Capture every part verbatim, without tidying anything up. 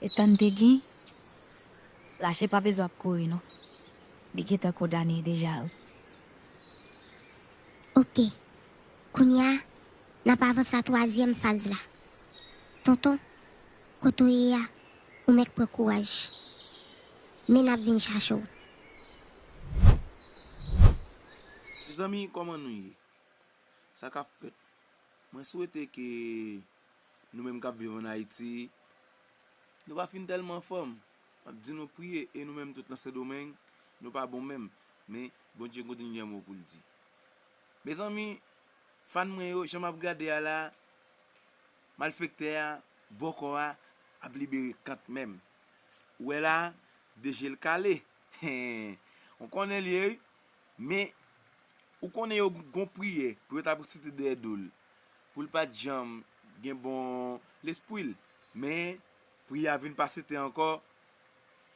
Etan te gen, lache pa bezwen ap kouri non. Li gentan kondane deja wi. Ok. Kounye a, n ap avanse a twazyèm faz la. Tonton, kote w ye a, ou mèt pran kouraj. Men n ap vin chache w. Mezanmi, kòman nou ye? Sa k ap fèt? Mwen swete ke nou menm k ap viv ann Ayiti, nou pa fin tèlman anfòm. M ap di nou priye e nou menm tout nan Sendomeng, nou pa bon menm. Men, Bondye kontinye gen mo pou l di. Mezanmi, fan mwen yo, jan m ap gade a la, malfektè a, bòkò a, ap libere kantmenm. Ou wè la, de je l kale. Ou konnen l ye wi. Men, ou konnen yo gon priyè pou yo ta resite dèyè do l, pou l pa t janm gen bon lespri l. Men, priyè a vin pa sete ankò,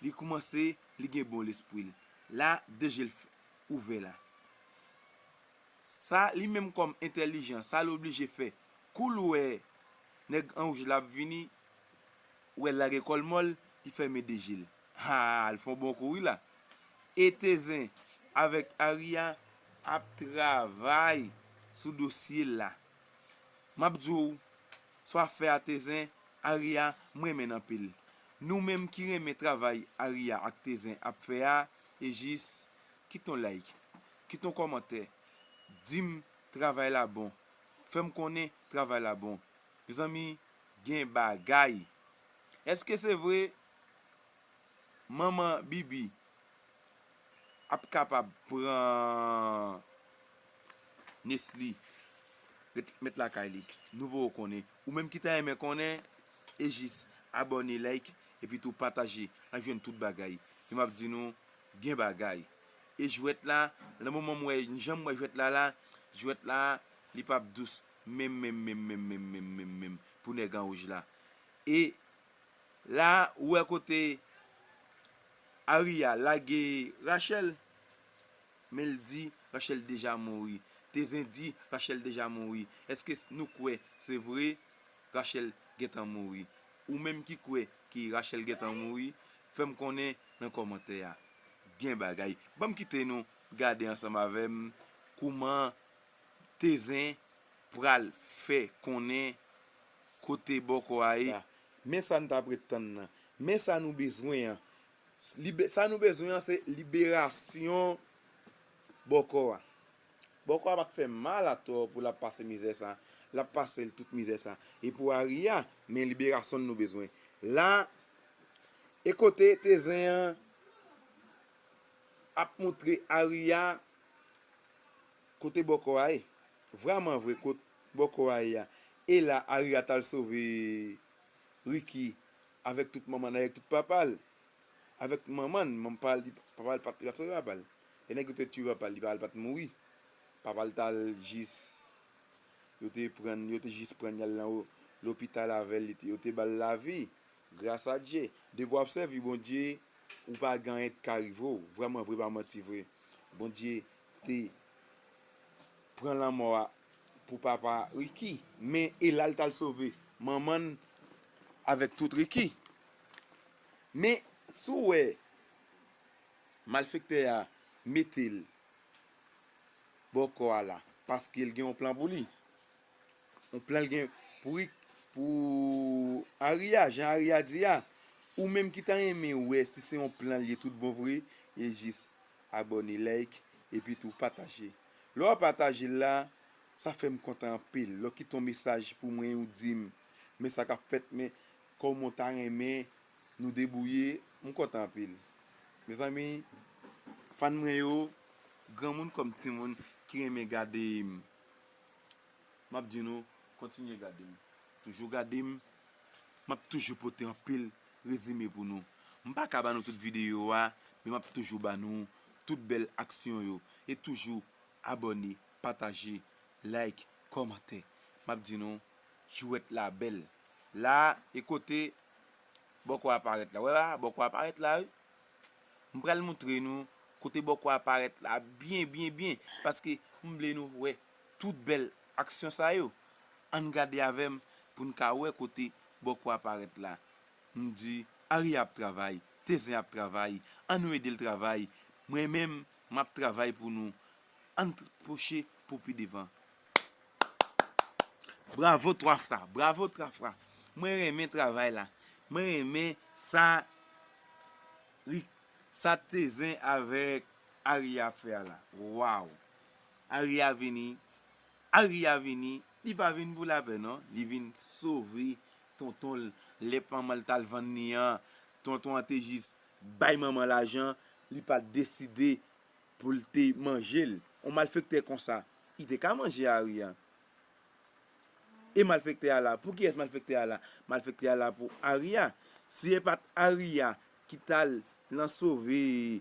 li koumanse, li gen bon lespri l. La, de je l ouvè la. Sa, li menm kòm entèlijan, sa l oblije fè. Kou l wè nèg an wouj la ap vini, ou wè l lage kò l mò l, li fèmen de je l. Ha, l fè yon bon kou wi la. E Tezen avèk Aria ap travay sou dosye la. M ap di w, sa w ap fè a Tezen, Aria, m renmen l anpil. Nou menm ki renmen travay Aria ak Tezen ap fè a, e jis kite yon like, kite yon kòmantè, di m travay la bon, fè m konnen travay la bon. Mezanmi, gen bagay. Èske se vre manman Bibi ap kapab pran Nesly ret met lakay li? Nou poko konnen. Ou menm ki ta renmen konnen, e jis abòne, like, epi tou pataje. N ap jwenn tout bagay. E m ap di nou, gen bagay. E jwèt la, nan moman m wè, jan m wè jwèt la la, jwèt la, li p ap dous menm, menm, menm, menm, menm, menm, menm, menm, pou nèg an wouj la. E la, ou wè kote Aria lage Rachel, men l di Rachel deja mouri. Tezen di Rachel deja mouri. Èske s- nou kwè se vre Rachel gentan mouri? Ou menm ki kwè ki Rachel gentan mouri, fè m konnen nan kòmantè a. Gen bagay. Ban m kite nou gade ansanm avè m kouman Tezen pral fè konnen kote bòkò a ye. Men sa n t ap ret tann nan. Men sa nou bezwen an. Libe- sa nou bezwen an se liberasyon bòkò a. Bòkò a pa t fè mal atò pou l ap pase mizè sa. L ap pase l tout mizè sa. E pou Aria, men liberasyon n nou bezwen. La, e kote Tezen an ap moutre Aria kote bòkò a ye. Vrèman vre, kot bòkò a ye a. E la, Aria t al sove Ricky avèk tout manman l, avèk tout papa l. Avèk manman l, manman pa l, papa l pa t, li pa t sove papa l. Lè nèg yo te tiye papa l, li pa, li pa t mouri. Papa l t al jis, yo te pran, yo te jis pran l, y al nan o- lopital avè l, li te- yo te ba l lavi. Gras a Dye. Depi w ap sèvi Bondye, ou pa gen anyen k ka rive w. Vrèman vre, pa manti vre. Bondye te pran lanmò a pou papa Ricky. Men e la l t al sove manman l avèk tout Ricky. Men si w wè malfektè a mete l bòkò a la, paske l gen yon plan pou li. Yon plan l gen pou Rick, pou Aria, jan Aria di a. Ou menm ki ta renmen wè si se yon plan l ye tout bon vre, e jis abòne, like, epi tou pataje. Lè w pataje l la, sa fè m kontan anpil. Lè w kite yon mesaj pou mwen, ou di m, men sa k ap fèt, men kòman w ta renmen nou debouye, m kontan anpil. Mezanmi, fan mwen yo, granmoun kòm timoun ki renmen gade m, m ap di nou, kontinye gade m. Toujou gade m. M ap toujou pote anpil rezime pou nou. M pa ka ba nou tout videyo a, men m ap toujou ba nou tout bèl aksyon yo. E toujou abòne, pataje, like, kòmante. M ap di nou, jwèt la bèl. La, e kote bòkò a parèt la. Wè la, bòkò a parèt la, wi. M pral moutre nou kote bòkò a parèt la byen, byen, byen. Paske m vle nou wè tout bèl aksyon sa yo. Ann gade avè m pou n ka wè kote bòkò a parèt la. M di, Aria ap travay, Tezen ap travay, ann nou ede l travay. Mwen menm, m ap travay pou nou. Ann pwoche pou pi devan. Bravo twa fwa, bravo twa fwa. Mwen renmen travay la. Mwen renmen sa, sa Tezen avèk Aria ap fè a la. Waw! Aria vini, Aria vini, li pa vin pou lapè non, li vin sove tonton l. Lè manman l t al vann li an, tonton an te jis bay manman lajan, li pa t deside pou l te manje l. On malfektè konsa, li te ka manje Aria. E malfektè a la, pou kiyès malfektè a la? Malfektè a la pou Aria. Si e pa t Aria ki t al nan sove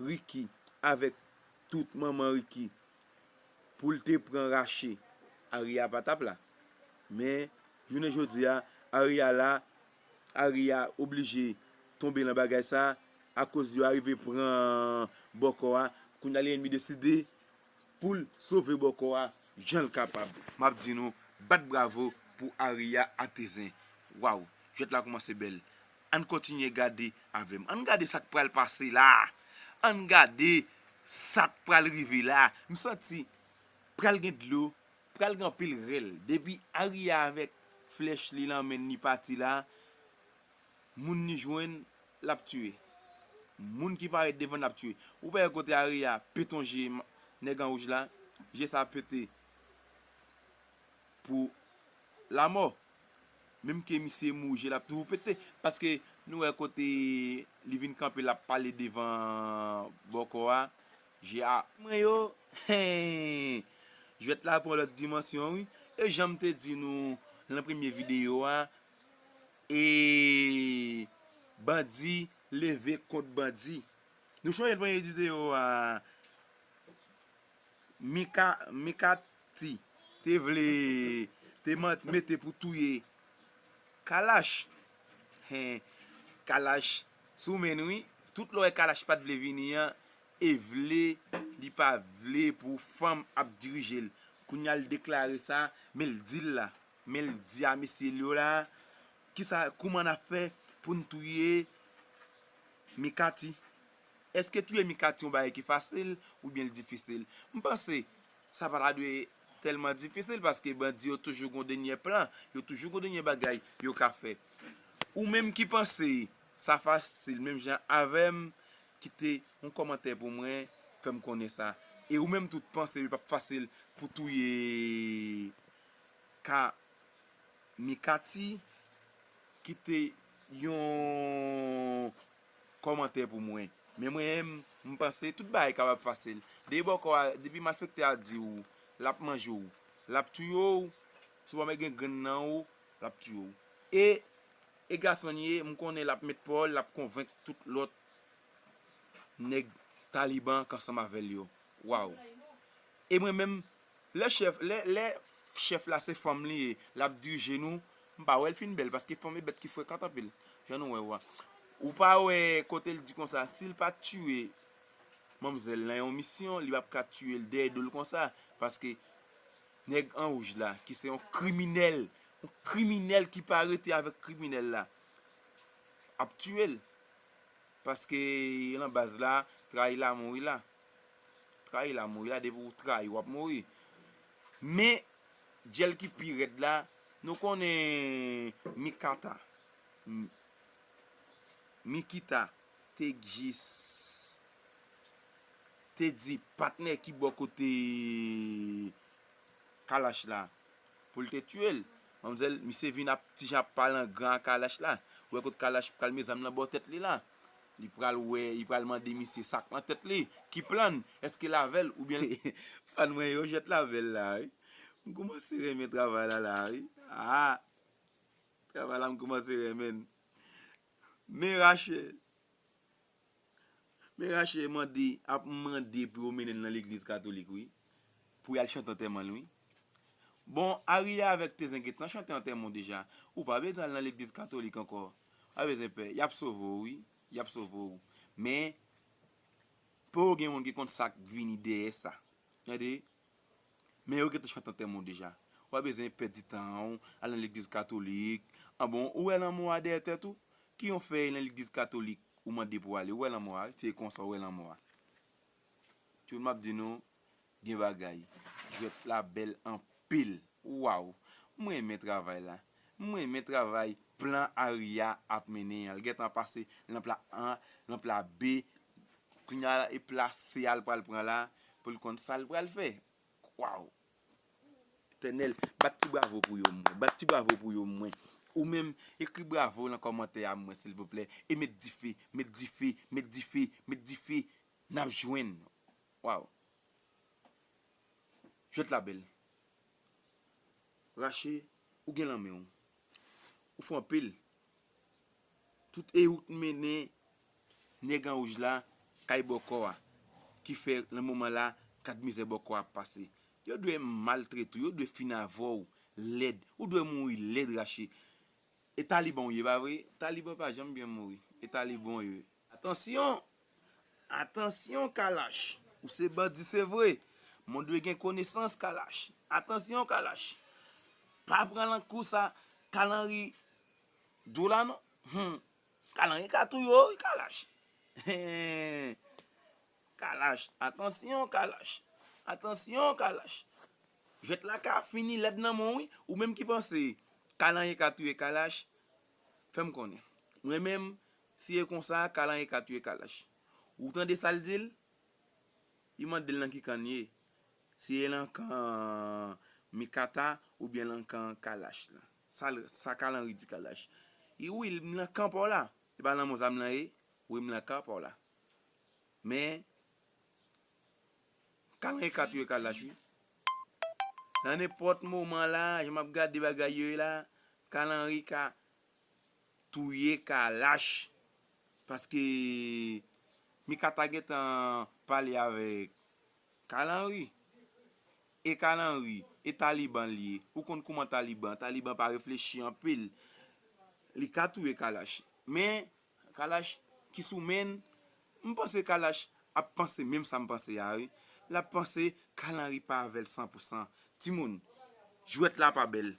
Ricky avèk tout manman Ricky pou l te pran rache, Aria pa t ap la. Men, jounen jodi a, Aria la, Aria oblije tonbe nan bagay sa, akoz yo arive pran bòkò a, kounye a li ennmi deside pou l sove bòkò a jan l kapab. M ap di nou, bat bravo pou Aria a Tezen. Waw, jwèt la kòmanse bèl. Ann kontinye gade avè m. Ann gade sa k pral pase la. Ann gade sa k pral rive la. M santi pral gen dlo, pral gen anpil rèl. Depi Aria avèk flèch li nan men li pati la, moun li jwenn, l ap tiye. Moun ki parèt devan l ap tiye. Ou pa wè kote Aria pete on je nèg an wouj la? Je sa pete pou lamò. Menm ke misye mouri, je l ap toujou pete. Paske nou wè kote li vin kanpe, l ap pale devan bòkò a. Je a mwen yo, jwèt la pran lòt dimansyon, wi. E jan m te di nou nan premye videyo a, e bandi leve kont bandi. Nou chonje l premye videyo a, Mika, Mikati te vle, te mete pou touye Kalash. Hen, Kalash sou men wi. Tout lè w wè Kalash pa t vle vini an, e vle, li pa vle pou fanm ap dirije l. Kounye a l deklare sa, men l di l la. Men l di a mesye l yo la, kisa, kouman n ap fè pou n touye Mikati? Èske touye Mikati yon bagay ki fasil oubyen l difisil? M panse sa pa ta dwe tèlman difisil paske bandi yo toujou gon dènye plan, yo toujou gon dènye bagay yo ka fè. Ou menm ki panse sa fasil menm jan avè m, kite yon kòmantè pou mwen, fè m konnen sa. E ou menm tou panse li p ap fasil pou touye Ka Mikati, kite yon kòmantè pou mwen. Men mwen menm, m panse tout bagay kapab fasil. Depi bòkò a, depi malfektè a di w l ap manje w, l ap tiye w, si w pa met gen grenn nan ou, l ap tiye w. E, e gason l ye, m konnen l ap met pawòl, l ap konvenk tout lòt nèg Taliban k ansanm avè l yo. Waw. E mwen menm, lè chèf, lè, lè chèf la se fanm li ye, l ap dirije nou, m pa wè l fin bèl, paske fanm e bèt ki frekan anpil. Jan nou wè w a. Ou pa wè kote l di konsa, si l pa tiye manmzèl nan yon misyon, li p ap ka tiye l dèyè do l konsa, paske nèg an wouj la, ki se yon kriminèl, yon kriminèl ki pa rete avèk kriminèl la, ap tiye l. Paske nan baz la, trayi la, mouri la. Trayi la, mouri la, depi w trayi, w ap mouri. Men, dyèl ki pi rèd la, nou konnen Mikata. M-, Mikita te jis te di patnè ki bò kote Kalash la pou l te tiye l. Manmzèl, misye vin ap ti jan ap pale an gran a Kalash la. Ou wè kot Kalash pral met zam nan bò tèt li la. Li pral wè, li pral mande misye sa k nan tèt li. Ki plan? Èske l avè l oubyen fan mwen yo jwèt l avè l la, wi. M kòmanse renmen travay la la, wi. Ah! Travay la m kòmanse renmen l. Men Rachel. Men Rachel mande, ap mande pou yo mennen l nan legliz katolik, wi. Pou y al chante antèman l, wi. Bon, Aria avèk Tezen gentan chante antèman w deja. Ou pa bezwen al nan legliz katolik ankò. Pa bezwen pè. Y ap sove w, wi. Y ap sove w. Men, poko gen moun ki konn sa k vini dèyè sa. Tande? Men yo gentan chante antèman w deja. Ou pa bezwen pèdi tan w, al nan legliz katolik. An bon, ou wè lanmou a dèyè tèt ou? Ki yon fèy nan legliz katolik ou mande pou ale, ou wè lanmò a, se konsa ou wè lanmò a. Tout m ap di nou, gen bagay. Jwèt la bèl anpil. Waw! Mwen renmen travay la. Mwen renmen travay plan Aria ap mennen an. L gentan pase nan plan A, nan plan B. Kounye a la, e plan C a l pral pran la, pou l konn sa l pral fè. Waw! Etènèl, bat ti bravo pou yo mwen. Bat ti bravo pou yo mwen. Ou menm, ekri bravo nan kòmantè a mwen, silvouplè. E met dife, met dife, met dife, met dife. N ap jwenn. Waw. Jwèt la bèl. Rache, ou gen lan men w. Ou fè anpil. Tout e ou k mennen nèg an wouj la kay bòkò a, ki fè nan moman la kat mizè bòkò a ap pase. Yo dwe maltrete w, yo dwe fin avè w lèd. Ou dwe mouri lèd, Rache. E Taliban w ye, pa vre? Taliban pa janm byen mouri. E Taliban w ye. Atansyon! Atansyon, Kalash! Ou se bandi, se vre. Men w dwe gen konesans, Kalash. Atansyon, Kalash! Pa pran nan kou sa Kalanri di w la, non. Hmm. Kalanri ka touye w, wi, Kalash. Kalash, atansyon, Kalash. Atansyon, Kalash. Jwèt la ka fini lèd nan men w, wi. Ou menm ki panse Kalanri ka touye Kalash, fè m konnen. Mwen menm, si e konsa, Kalanri ka touye Kalash. Ou tande sa l di l? Li mande l nan ki kan l ye. Si e nan kan Mikata oubyen nan kan Kalash la. Sa l, sa Kalanri di Kalash. Li, wi, m nan kan pa w la. E pa nan men zam lan ye. Wi, m nan kan pa w la. Men, Kalanri ka touye Kalash, wi. Nan nenpòt moman la, jan m ap gade bagay yo ye la, Kalanri ka touye Kalash. Paske Mikata gentan pale avèk Kalanri. E Kalanri, e Taliban li ye. Ou konn kouman Taliban. Taliban pa reflechi anpil. Li ka touye Kalash. Men, Kalash ki sou men, m panse Kalash ap panse menm sa m panse a, wi. L ap panse Kalanri pa avè l san pou san. Timoun, jwèt la pa bèl.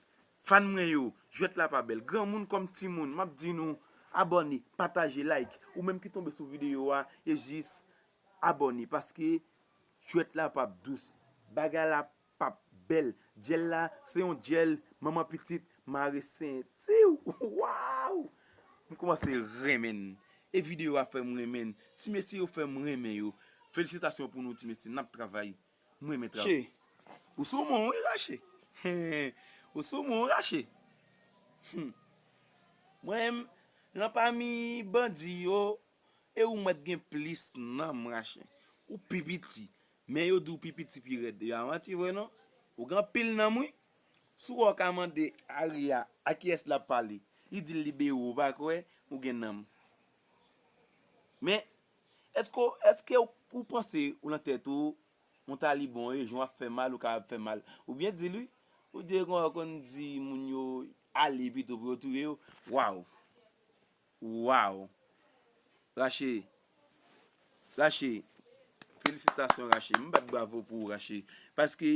Fan mwen yo, jwèt la pa bèl. Granmoun kòm timoun, m ap di nou, abòne, pataje, like. Ou menm ki tonbe sou videyo a, e jis abòne, paske jwèt la p ap dous. Bagay la p ap bèl. Dyèl la, se yon dyèl manman pitit mare senti w. Waw! M kòmanse renmen n. E videyo a fè m renmen n. Ti mesye yo fè m renmen yo. Felisitasyon pou nou, ti mesye. N ap travay. M renmen travay. Rache. Ou sou moun, wi, Rache. Ou sou moun, Rache. Hmm. Mwen, nan pami bandi yo, e ou mèt gen plis nanm, Rache. Ou pi piti. Men yo di w pi piti, pi rèd. E a manti vre, non? Ou gen anpil nanm, wi. Si w wè w ka mande Aria a kiyès l ap pale, li di l libere w, ou pa kwè, ou gen nanm. Men, èske, èske ou, ou panse ou nan tèt ou, yon Taliban w ye, jan w ap fè mal, ou kapab fè mal? Oubyen di l, wi, ou di l kon, konn di moun yo ale pito pou yo touye yo. Waw! Waw! Rache, Rache, felisitasyon, Rache. M bat bravo pou ou, Rache. Paske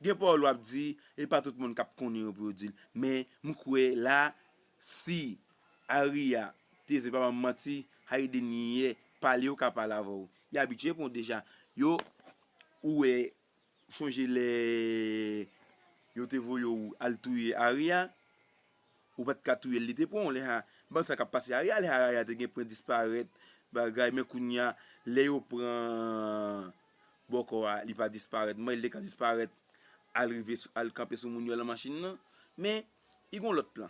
gen pawòl w ap di, e pa tout moun k ap konnen yo pou yo di l. Men, m kwè la, si Aria, Teze pa ban m manti, Hayden yè pale, yo ka pale avè w. Yo abitye pran w deja. Yo, ou wè, sonje lè yo te voye w al touye Aria, ou pa t ka touye l, li te pran w lè a. M pa konn sa k ap pase Aria, lè a Aria te gen pwen disparèt, bagay, men kounye a, lè yo pran bòkò a, li pa disparèt. M wè l te ka disparèt, al rive sou, al kanpe sou moun yo nan machin nan. Men, li gon lòt plan.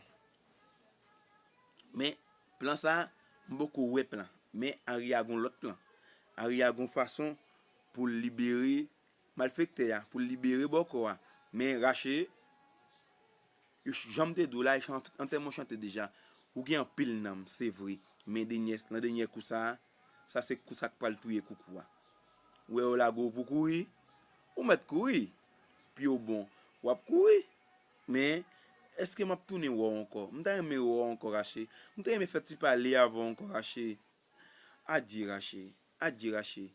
Men, plan sa, m poko wè plan. Men, Aria gon lòt plan. Aria gon fason pou l libere malfektè a, pou l libere bòkò a. Men, Rache, yo ch-, jan m te di w la, e chan-, antèman w chante deja. Ou gen anpil nanm, se vre. Men, dènyè, nan dènyè kou sa a, sa se kou sa k pral touye koukou a. Ou wè yo lage w pou kouri, ou mèt kouri. Pye w bon, w ap kouri. Men, èske m ap tounen wè w ankò? M ta renmen wè w ankò, Rache. M ta renmen fè ti pale avè w ankò, Rache. Adye, Rache. Adye, Rache.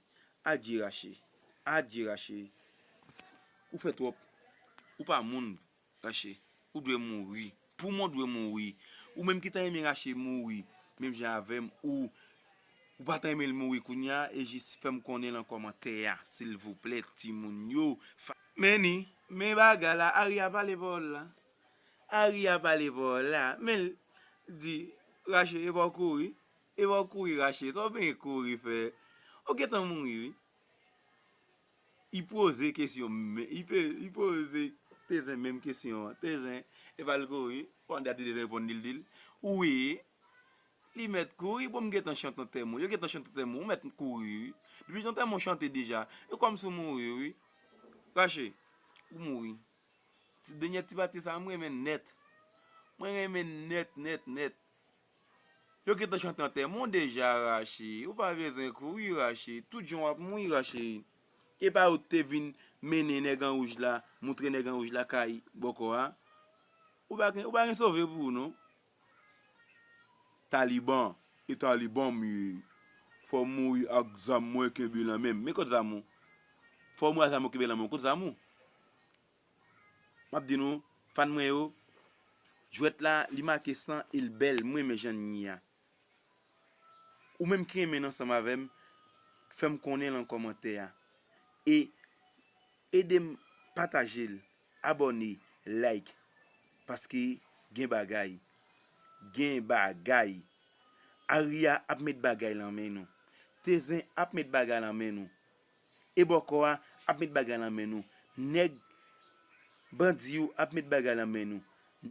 Adye, Rache. Adye, Rache. Ou fè twòp. Ou pa moun, Rache. Ou dwe mouri. Pou mwen, ou dwe mouri. Ou menm ki ta renmen Rache mouri. menm jan avè m, ou, ou pa t renmen l mouri kounye a, e jis fè m konnen nan kòmantè a, silvouplè, timoun yo. Fa-, men ni, men bagay la, Aria pale pawòl la. Aria pale pawòl la, men l di, Rache, e pa w kouri, e pa w kouri, Rache, sa w byen kouri fè. Ou gentan mouri, wi. Li poze kesyon, men, li pe-, li poze Tezen menm kesyon an. Tezen, e pa l kouri, pandan Tezen reponn li, l di l, wi, li mèt kouri, bon, m gentan chante antèman w, yo gentan chante antèman w, ou mèt kouri, wi. Depi antèman w chante deja, e kòmsi w mouri, wi. Rache, ou mouri. Ti dènye ti pati sa, mwen renmen nèt. Mwen renmen nèt, nèt, nèt. Yo gentan chante antèman w deja, Rache. Ou pa bezwen kouri, Rache. Tout jan w ap mouri, Rache. E pa ou te vin mennen nèg an wouj la, moutre nèg an wouj la kay bòkò a. Ou pa gen, ou pa gen sove pou ou, non. Taliban, e Taliban m ye. Fò m mouri ak zam mwen kenbe lan men m. Men kot zam ou? Fò w mouri ak zam ou kenbe lan men w. Kot zam ou? M ap di nou, fan mwen yo, jwèt la, li make san e l bèl, mwen renmen jan l ye a. Ou menm ki renmen l ansanm avè m, fè m konnen lan kòmantè a. E ede m pataje l, abòne, like, paske gen bagay. Gen bagay. Aria ap met bagay lan men nou. Tezen ap met bagay lan men nou. E bòkò a ap met bagay lan men nou. Nèg bandi yo ap met bagay lan men nou.